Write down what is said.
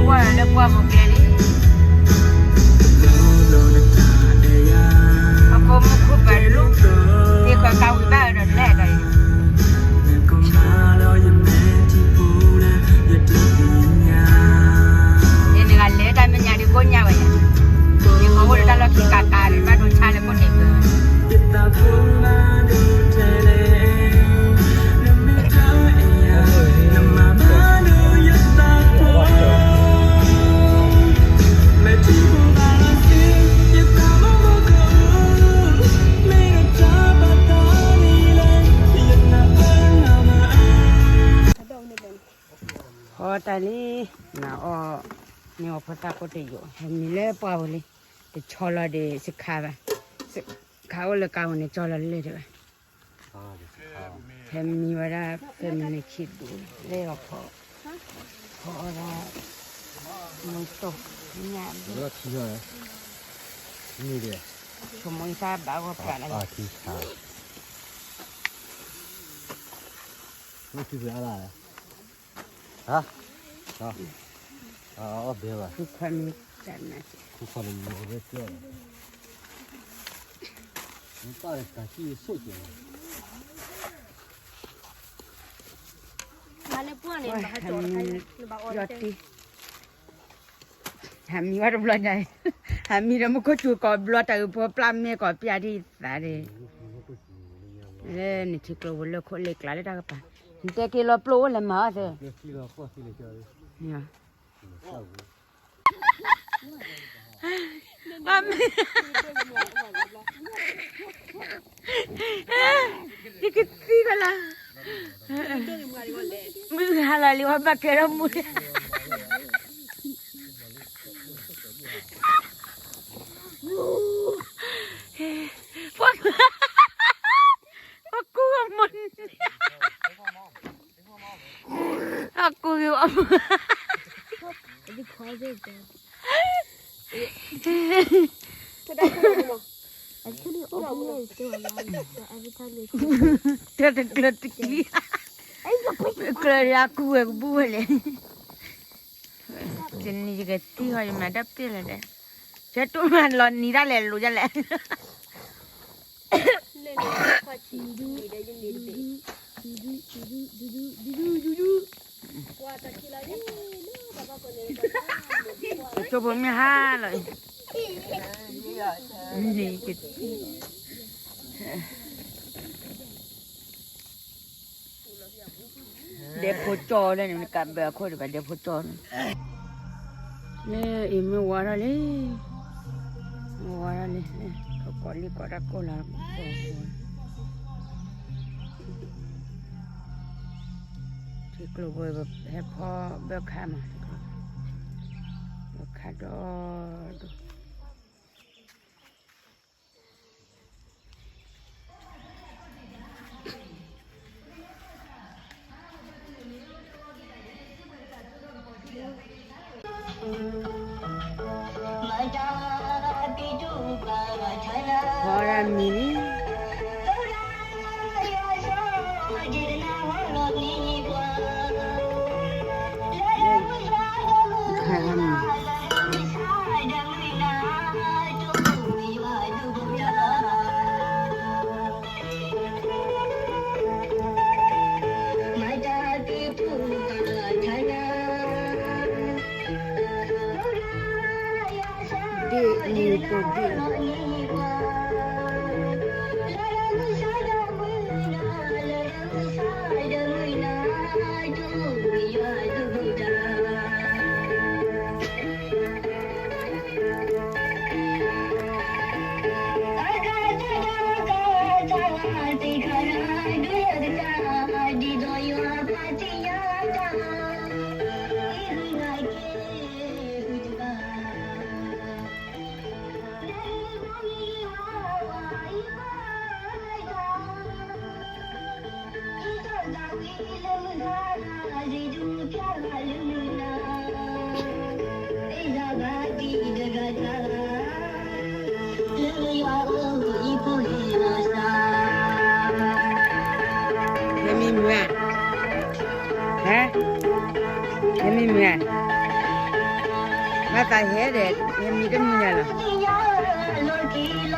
ဝဲလၢပှၢ်ပူၤကျဲလံ, အကိးမူခိၣ်ပာ်တလူ, သ့ၣ်ဃီကါဝံၤဘၣ်ဒီးလဲၣ်ဒီးအံၤ, ယနဂၤလဲၤတၢ်မဲာ်ညါဒ်ကိးညါဝဲယၤ, ယကအိၣ်ဒီးတၢ်လီၢ်ခံကးကးဒီး ဘၣ်ဒိဆါလၢကိးန့ၣ်ဘၢ ဟီတၢ်လံ, နအီၣ်, မ့ၢ်အီၣ်ဖိသၣ်ကိးတယိာ်, ဟဲမံလၢပှၢ်ပူၤလံ, တဆီလီၤဒီးစခါဘၣ်, စခါအိၣ်လၢကါပူၤန့ၣ် ကၠီလီၤလၢတဘၣ် ဟဲမံဝဲဒၣ် ဖဲမံန့ၣ်ခံဒူၣ် လဲၤအီၤဖီ, ဖီအီၣ်ဒၣ် မူတိၢ် ညၣ်ဒိၣ်, ဆိမိၣ်သၣ်ဘၣ်ဂီၢ်ပျၢ်လၢ ဃုခွါမ့ၢ်တၢ်နး, ဃုခွါန့ၣ်မ့ၢ်ဝဲကၢၢ်လီၤ, မ့ၢ်တၢ်တၢ်ကံၣ်ဆိၣ်ကဲၤလီၤ, လၢပှၢ်န့ၣ် ယီၤတံၢ်, ဟးမံဝဲတဘျီညါအံၤ, ဟးမံဒီးမူခိၣ်စူၤကိးဘျီ တၢ်ဂ့ၢ်ဖိပျၢ်မ့ၢ်ကိးပျၢ်ဒ်သးဒၣ်, လၢနထံကျိဝဲလၢခိၣ်လ့ကျါလၢတၢ်ကပၤ, နတဲက့ၤလီၤပျိအိၣ်လဲၤမၤအီၣ်သၢ ယကသံကွၢ်လၢ်, မုၢ်ဟါလီၤလံ ဝဲဘၣ်ကဲထီၣ်မူ, ပှၤကူၣ်အမုၢ်န့ၣ်, အကူၣ်ဂ့ၤအီၤ, တၢ်တကျၢၤတကံၢ်, ကျၢၤယၤကူၣ်ဝဲကဘူၣ်ဝဲလဲၣ်, တနံၤယကသံဃီယမၤတၢ်ပ့ၢ်လီၤဒီး, ယတိၢ်မၤလီၤနံၤဒၣ်လဲာ်လိၤဒၣ်လဲာ် ကၠိဖိမ့ၢ်ဟါလီၤအံၤ, န့ၣ်ကသံ, ဒဲဖိကၠီလၢန့ၣ် နကးဘၢအခိၣ်ဒံးဘၣ် ဒဲဖိကၠီန့ၣ်, လၢအံၤမ့ၢ်ဝါထီၣ်လံ, မ့ၢ်ဝါထီၣ်လံ, ကကိးလံကိးတၢ်ကိၢ်လီၤ, ထံကျိဖိဟဲဖီဘၢခါမး, ဘၢခါဒီးဒိၣ် ဖီဒၣ်မံၤလံ, ခါမံၤ ဒ့ၣ်မံၤပိၢ်ဒ့ၣ် ဟဲမံမုာ်ဧါ, ဟဲ, ဟဲမံမုာ်ဧါ, ဘၣ်သးဟဲဒီး ဟဲမံတမုာ်ညါလီၤ.